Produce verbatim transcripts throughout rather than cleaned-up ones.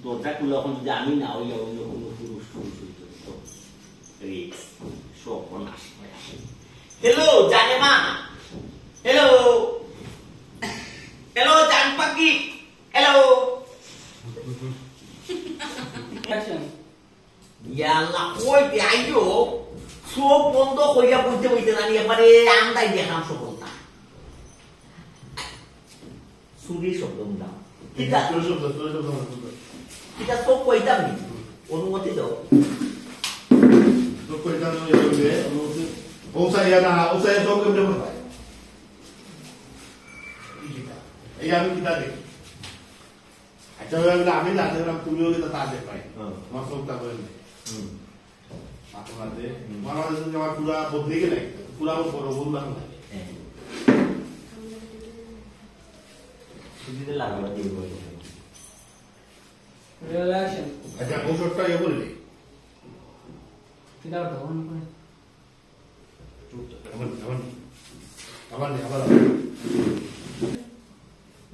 দরজা খুলে অখন যদি আমি না অই, অন্য কোনো পুরুষ পুরুষ অইতো তো। রিক্স, সর্বনাশ। হ্যালো, জানে মা। হ্যালো। হ্যালো, জান পাখি। হ্যালো। Action. ইয়া আল্লাহ, কই দে আইও? চোখ বন্ধ করিয়া বইতে বইতে জানি একবারে আন্দাই দেখাম সকলটা। চুরির শব্দ হুনলাম। কিতা? চুরির শব্দ, চুরির শব্দ, চুরির শব্দ। কিতা চোখ কইতাম নি? অনুমতি দাও। চোখ কইতাম নি, অনুমতি। ও সাইয়া না, ও সাইয়া চোখ কেমনে করবায়? এই কিতা? এই আমি কিতা দেখি? আচ্ছা, ওই আমি, আমি না দেখলাম, তুমিও কিতা তা দেখাই। হুম। আমার চোখটা বলেন। হুম। আপনাদের হুম। বাংলাদেশে যাওয়ার পুরা বদলে গেলে, পুরা বড় ভুল লাগে। হ্যাঁ। ছুটিতে লাগাবার দিন বলে। Real action. আচ্ছা, ঔষধটা ইয়ে বললি? কিনা তখন করে। আবার, আবার, আবার নে, আবার, আবার।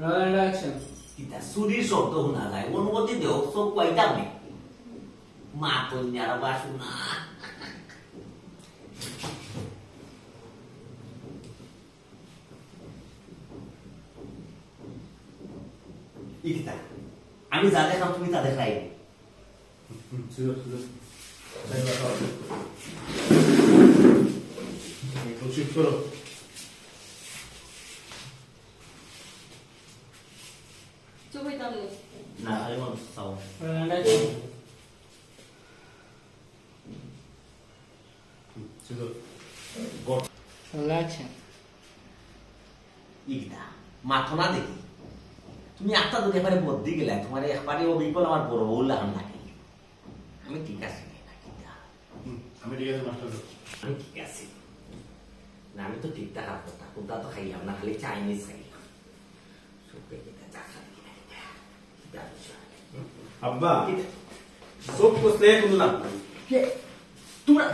Roll and action. কিতা চুরির শব্দ শোনা যায়, অনুমতি দেও, চোখ কইতাম নি। মা তো নিয়ারা বাসু না। ইকতা, আমি যা দেখাম তুমি তা দেখাই। হুম, সুন্দর, সুন্দর। একটু shift করো। চুপ হইতাম না। না, খালি মন চাও। হুম, সুন্দর। Good। Action. ইকতা, মাথো না দেখি। তুমি একটা দুনিয়া পারে বদলি গেলে, তোমার একবারে অবিকল আমার বড় বউ লাগান লাগে। আমি ঠিক আছি নি, না কিতা? হুম, আমি ঠিক আছি, মাস্টার। আমি ঠিক আছি। না, আমি তো ঠিক থাকার কথা। কোনটা তো খাইলাম না, খালি চাইনিজ খাইলাম। সব পেটে যা খালি কিতা, কিতা, কিতা বিষয়? হুম? আব্বা, কিতা? সব কষলে কোনো লাভ নাই। কে? তোমরা?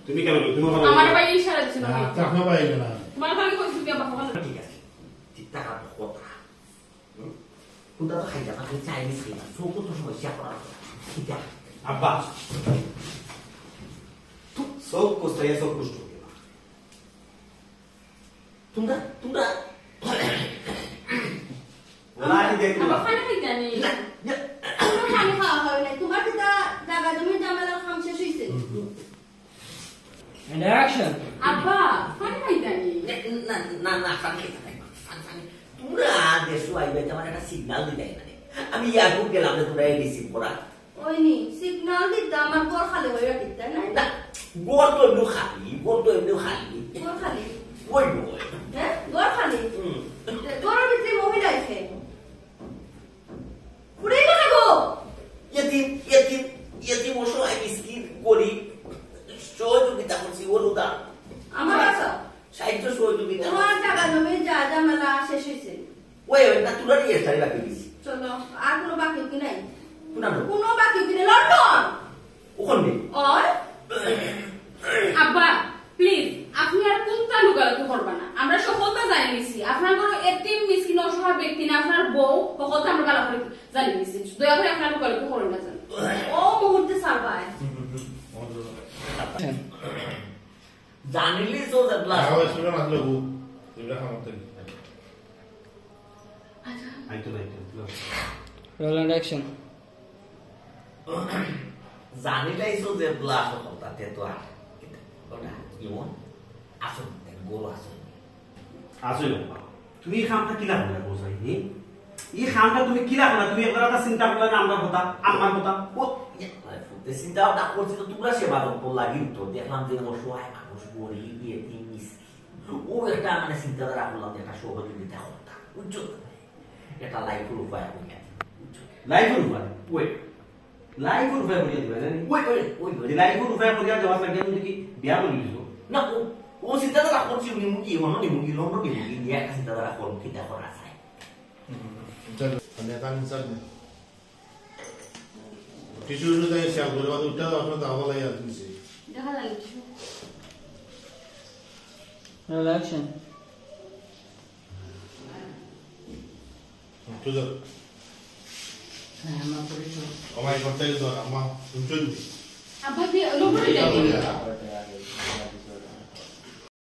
তুমি কেন? তুমি আমার ভাই ইশারা দিছো না। আচ্ছা, আপনার ভাই না। তোমার ভাই কইছো কি আব্বা? ঠিক আছে। ঠিক থাকার কথা। হুম? কোনটা তো খাইলাম না, খালি চাইনিজ খাইলাম। চোখ তো সমস্যা করা। ঠিক আছে। আব্বা, সব কষলে সব কষ্ট হবে। তোমরা, তোমরা। ওলা কি দেখো? আমার পানি খাইতা নি। না, না। আমার পানি খাওয়া হয় নাই। তোমার কিতা জাগা জমির ঝামেলার কাম শেষ হইছে? And action. আব্বা, পানি খাইতা নি। না, না, না, না, পানি খাইতা নাই। পানি, পানি। তোমরা দেশো আইবা, আমার একটা সিগন্যাল দিতায় না রে। আমি এয়ারপোর্ট গেলাম না, তোমরা এই রিসিভ করা। ওই নি, সিগন্যাল দিতা আমার ঘর খালি হইয়া দিতা না? না, ঘর তো এমনিও খালি, ঘর তো এমনিও খালি। ঘর খালি? ওই, ওই। হ্যাঁ, ঘর খালি? হুম। ঘরের ভিতরে মহিলা আছে। ফুরাই না গো। এতিম, এতিম, এতিম অসহায় মিসকিন গরিব সহযোগিতা করছি, অনুদান। আমার বাসা। সাহায্য সহযোগিতা। তোমার জাগা জমি যা ঝামেলা শেষ হইছে। ওই, ওই, না, তোরা নিয়ে এসে বাকি দিছি। চলো, আর কোনো বাকি কি নাই? কোন আনো? কোনো বাকি কি নাই? লন্ডন। ওখানে? ওই? আব্বা, প্লিজ, আপনি আর কোনটা লুকালুকি করবা না। আমরা সকলটা জানি নিছি। আপনার ঘরো এতিম মিসকিন অসহায় ব্যক্তি না, আপনার বউ, সকলটা আমরা ভালো করে জানি নিছি। দয়া করে আপনার লুকালুকি করুন না যেন। ও মুহূর্তে সারবায়। জানিলি তো দেখলা। হ্যাঁ, ওই শুনে মাতলে বউ। এগুলা খামাতে নেই। আইতো না, আইতো না। Roll and action. জানিলাই তো যে ব্লাশ হল, তাতে তো আর ওটা ইমন আসল, গরু আসল। আসল না। তুমি এই কামটা কিলা করলা, বোঝাই, হুম? এই কামটা তুমি কিলা করলা? তুমি একবার একটা চিন্তা করলা না, আমার কথা, আমার কথা? ও, ইয়ে, মানে, ফুটে চিন্তা ভাবনা করছি তো তোমরা সেবা যত্ন লাগি তো দেখলাম যে অসহায় মানুষ, গরিব, এতিম, মিসকিন। ও একটা মানে চিন্তাধারা করলাম যে একটা সহযোগিতা করতাম, বুঝছো তো? একটা লাইফের উপায় করিয়া দিই, বুঝছো? লাইফের উপায়? ওই, লাইফের উপায় করিয়া দিবা, জানি? ওই, ওই, ওই, ওই। যে লাইফের উপায় করিয়া দেওয়ার লাগে তুমি কি বিয়া করি দিছো? না, ও, ও চিন্তাধারা করছি, নিমুগি, অন্য নিমুগি, লন্ডন নিমুগি, নিয়ে একটা চিন্তাধারা করো, কিতা করা যায়। হুম, হুম, হুম। চলো, মানে, তাহলে চল না। কিছু হইলে তাই শেয়ার করে, বাদে উঠে আসলে তো আবার লাগে আর কিছু। দেখা যায় কিছু। Roll action. উঠে যাও। হ্যাঁ, আমার পরিচয়। ও ভাই, করতে গেল না, আম্মা, শুনছেন নি? আব্বা কি, ওলো করে যাবে?